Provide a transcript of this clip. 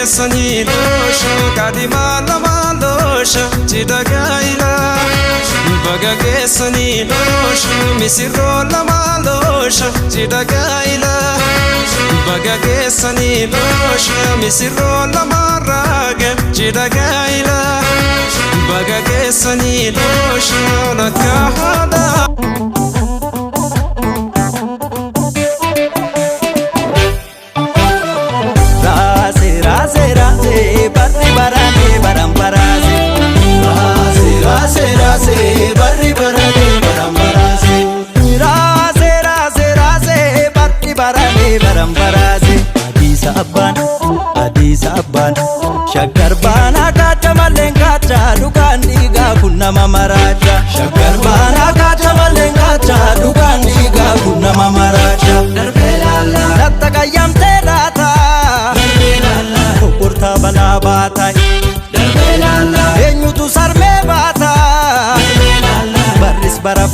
Geessanii loosha kaadhimaa lama loosha cidha gaa'ila. Baga geessanii loosha misirroo lama loosha cidha gaa'ila. Baga geessanii loosha misirroo lama raaga cidha gaa'ila. Baga geessanii loosha lakka haadha. Raase raase raase barri barane baran baraase. Raase raase raase barri barane baran baraase. Raase raase raase barri barane baran baraase. Hadiisa abbaan hadiisa abbaan shaggar baanaa kaacha malleen kaacha dhugaan dhiigaa kun nama maraacha. Shaggar baanaa kaacha malleen kaacha dhugaan dhiigaa kun nama maraacha. Darbee laallaa. Latta qayyamtee laata. Darbee laallaa. Kokkortaa balaa baata. Darbee laallaa. Eenyutu sarmee baata? Darbee laallaa. Barris bara